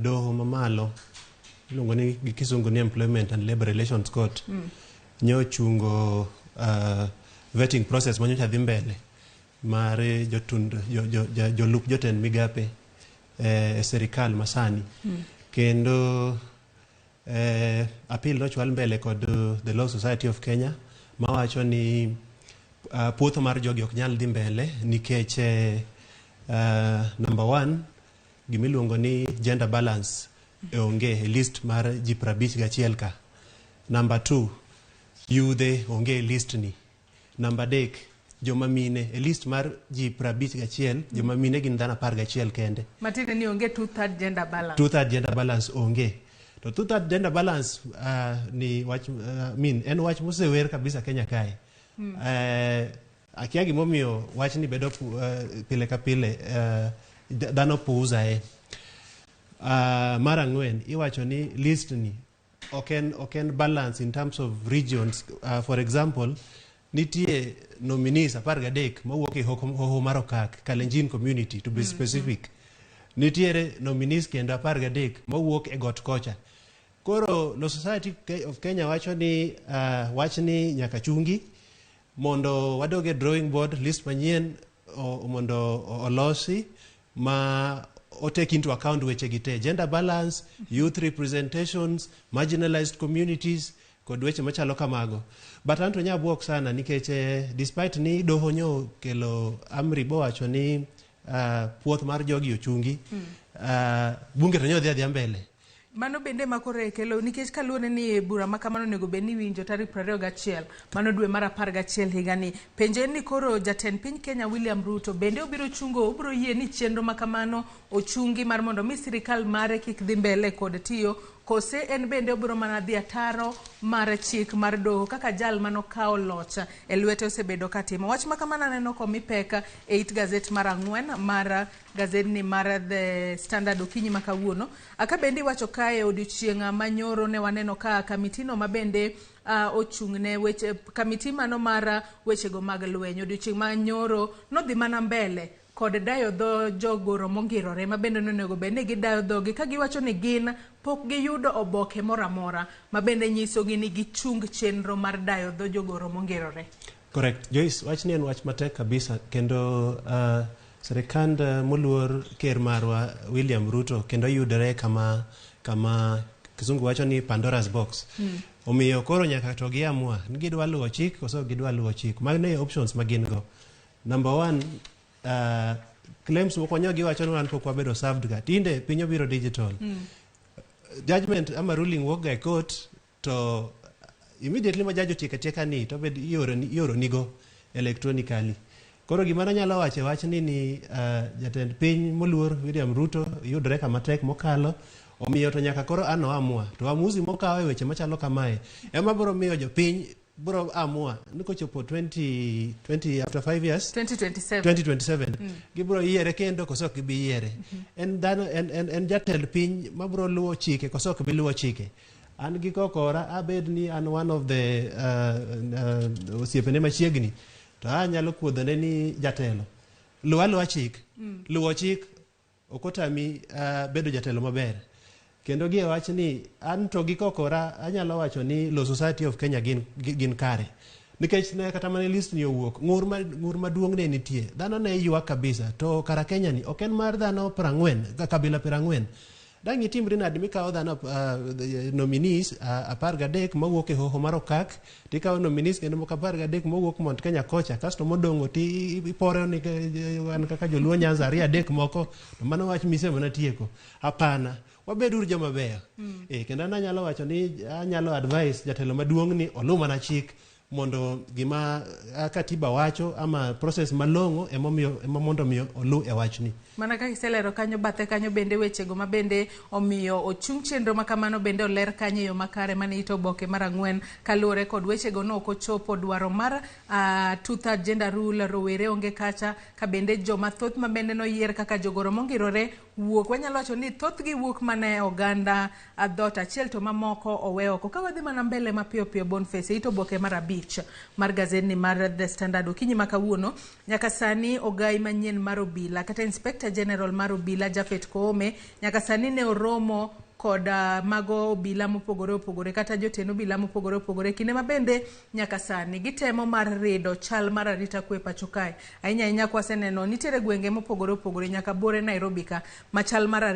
Doho mamalo iluongo ni gi kisungu ni Employment and Labor Relations Court nyochungo vetting process manyocha dhi mbele mar jotund jolup jotend migape e sirikal masani. Kendo appeal nochwal mbele kod the Law Society of Kenya mawacho ni puotho mar jogi ok nyal dhi mbele nikech number one, gimiluongo ni gender balance onge e list mar ji 51 ka. Number two, yudhe onge e list ni. Namba 3, joma mine e list mar ji 51, joma mine gin dhano 11 kende. Matiende ni onge two-third gender balance. Two-third gender balance onge. To two-third gender balance ni wach mean en wach mosewer kabisa Kenya kae. Akia gimomiyo wachni bedo pile ka pile dhano puuzae. Mar ang'wen, iwacho ni list ni ok en balance in terms of regions. For example, nitie nominees 13 mawuok e hoho mar Okak, Kalenjin community to be specific. Nitiere nominees kendo 13 mawuok e got kocha. Koro Law Society of Kenya wacho ni wachni nyaka chungi mondo wadog e drawing board, list manyien mondo olosi ma o take into account weche gi te: gender balance, youth representations, marginalized communities kod weche machalo kamago. But anto nyabuok sana nikech despite ni doho nyo kelo amri bowacho ni puoth mar jogi ochungi, bunge to nyo dhi adhiya mbele. Mano bende ma koro e kelo nikech kaluwore ni bura ma kamano onego bed ni iwinjo tarik 21 mano dwe mar 11 higani. Penjo en ni koro jatend piny Kenya William Ruto bende obiro chungo, obiro yie ni chenro ma kamano ochungi mar mondo mi sirikal mare kik dhi mbele kod tiyo, kose en bende obiro mana dhi ataro mar chik mar doho kaka jal manokawo loch e lwete osebedo katimo. Wach ma kamano aneno komi pek e it gazet mar ang'wen mar gazedni mar The Standard okinyi ma kawuono. Aka bende iwacho kae, odiochieng' manyoro ne waneno ka kamitino ma bende ochung' ne weche kamiti mano mar wechego mag lweny odiochieng' manyoro nodhi mana mbele kod dayo dho jogoro mongirore ma bende nonego bed ni gidayo dhogi ka giwacho ni gin pok giyudo oboke moro amora ma bende nyisogi ni gichung chenro mar dayo dho jogoro mongirore. Correct. Joyce, wachni en wach matek kabisa kendo sirikand moluor ker marwa William Ruto kendo yudore kama kizungu wacho ni Pandora's box. Omiyo koro nyaka to giamua ni gidwa luwo chik koso ok gidwa luwo chik. Mano e options ma gin go. Number one, claims moko nyo giwacho ni wan pok wabedo served ga. Tinde piny obiro digital. Judgment ama ruling wuok ga e court to immediately ma judge otieko atieka ni to bed ioro nigo electronically. Koro gima nanyalo wacho e wachni ni jatend piny moluor William Ruto yudore kama tek mokalo, omiyo to nyaka koro an oamua. To uamuzi mokawo e weche machalo kamae ema biro miyo jopiny biro amua ni kochopo 20, 20 after 5 years, 2027. 2027, gibiro yiere kendo koso ok gibi yiere. En dhano, en jatend piny mabiro luwo chike koso ok bi luwo chike. An gi kokora abed ni an one of the osiepene machiegni to anyalo kuodhone ni jatelo luw aluwa chik. Luwo chik ok otami bedo jatelo maber. Kendo gi e wach ni an to gi kokora anyalo wacho ni Law Society of Kenya gin kare. Nikech ne kata mana list ni owuok, ng'ur maduong' ne nitie. Dhano ne ywak kabisa. To kara Kenya ni ok en mar dhano 40, kabila 40. Dang' itimri nade mikawo dhano nominees 13 mawuok e hoho mar Okak, tikawo nominees kendo moko 13 mawuok Mount Kenya kocha, kasto modong' ti iporo ni wan kaka joluo Nyanza ariyo adek moko, to mano wach mise mana tieko. Hapana, wabeduru joma beyo. Kendo an anyalo wacho ni anyalo advise jatelo maduong' ni oluw mana chik mondo gima katiba wacho ama process malong'o emomiyo ema mondo mi oluw e wachni. Mana kaka iselero kanyo, bathe kanyo bende wechego ma bende omiyo ochung chenro ma kamano bende oler kanyo e yo makare mane ito oboke mar ang'wen kaluwore kod wechego no ok ochopo dwaro mar two-third gender rule, rowere onge kacha ka bende joma thoth ma bende noyier kaka jogoro mongirore. wuok wanyalo wacho ni thothgi wuok mana e oganda dhoot achiel to mamoko owe oko. Ka wadhi mana mbele mapiyo piyo Boniface, e it oboke mar 5 mar gazetni mar The Standard okinyi ma kawuono, nyaka sani ogai manyien mar obila kata Inspector General mar obila Japhet Koome nyaka sani ne oromo kod mago obila mopogore opogore kata jotend obila mopogore opogore kinde ma bende nyaka sani gitemo mar rido chal mar arita kwe pacho kae. Ahinya ahinya kwaseneno nitiere gwenge mopogore opogore nyaka bore Nairobi ka ma chal mar arita